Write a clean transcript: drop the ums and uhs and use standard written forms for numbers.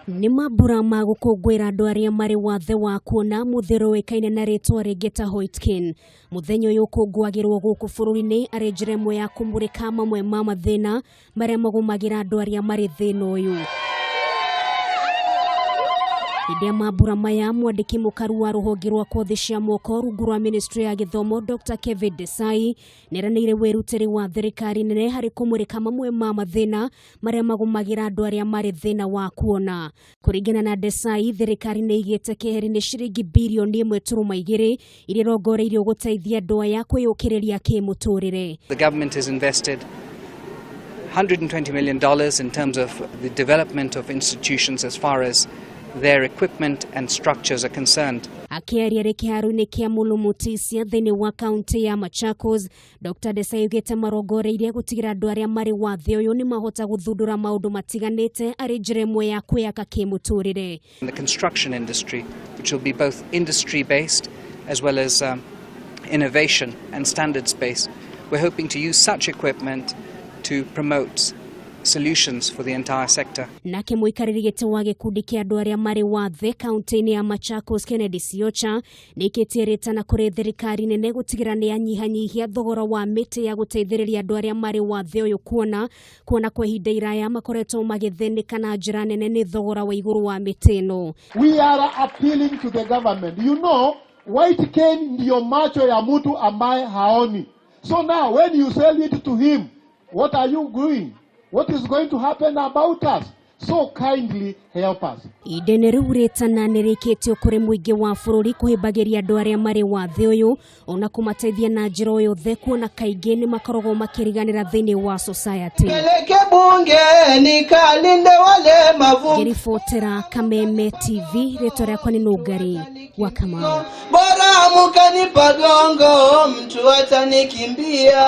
Nĩ mambura ma gũkũngũĩra andũ arĩa marĩ wathe wa kuona mũthĩro ũĩkaine na rĩtwa rĩngĩ ta White Cane. Mũthenya ũyũ ũkũngũagĩrwo gũkũ bũrũri-inĩ arĩ njĩra ĩmwe ya kũmũrĩka mamwe ma mathĩna marĩa magũmagĩra andũ arĩa marĩ thĩna ũyũ. Hĩndĩ ya mambura maya, mwandĩki mũkaru wa rũhonge rwa kothi cia moko rungu rwa ministry ya gĩthomo Dr. Kevin Desai nĩeranĩire wĩrutĩri wa thirikari nene harĩ kũmũrĩka mamwe ma mathĩna marĩa magũmagĩra andũ arĩa marĩ thĩna wa kuona. Kũringana na Desai, thirikari nĩ ĩigĩte keheri-inĩ ciringi birioni 1.2 iria irongoreirio gũteithia andũ aya kwĩyũkĩrĩria kĩmũtũrĩre. The government has invested $120 million in terms of the development of institutions as far as their equipment and structures are concerned. Akĩaria rĩ kĩharo-inĩ kĩa Mulumutisia thĩinĩ wa kaunti ya Machakos, Dr. Desai augĩte marongoreirie gũtigĩra andũ arĩa marĩ wathe ũyũ nĩ mahota gũthundũra maũndũ matiganĩte arĩ njĩra ĩmwe ya kwĩyaka kĩmũtũrĩre. In the construction industry, which will be both industry based as well as innovation and standards based, we're hoping to use such equipment to promote solutions for the entire sector. Nake mũikarĩri gĩtĩ wa gĩkundi kĩa andũ arĩa marĩ wathe kaunti-inĩ ya Machakos Kennedy Siocha nĩikĩtie rĩtana kũrĩ thirikari nene gũtigĩra nĩ yanyihanyihia thogora wa mĩtĩ ya gũteithĩrĩria andũ arĩa marĩ wathe ũyũ kuona kwa ihinda iraya makoretwo magĩthĩnĩka na njĩra nene nĩ thogora wa igũrũ wa mĩtĩ ĩno. We are appealing to the government. You know, white cane ndiyo macho ya mtu ambaye haoni. So now when you sell it to him, what are you doing? What is going to happen about us? So kindly help us. Ihinda-inĩ rĩu rĩtana nĩ rĩkĩtio kũrĩ mũingĩ wa bũrũri kũhĩmbagĩria andũ arĩa marĩ wathe ũyũ ona kũmateithia na njĩra o yothe kuona kaingĩ nĩ makoragwo makĩriganĩra thĩinĩ wa society. Peleke bunge nikalinde walemavu. Ngĩribotera Kameme TV, rĩtwa rĩakwa nĩ Nũngari wa Kamau. Bora mukanipa gongo, mtu atanikimbia.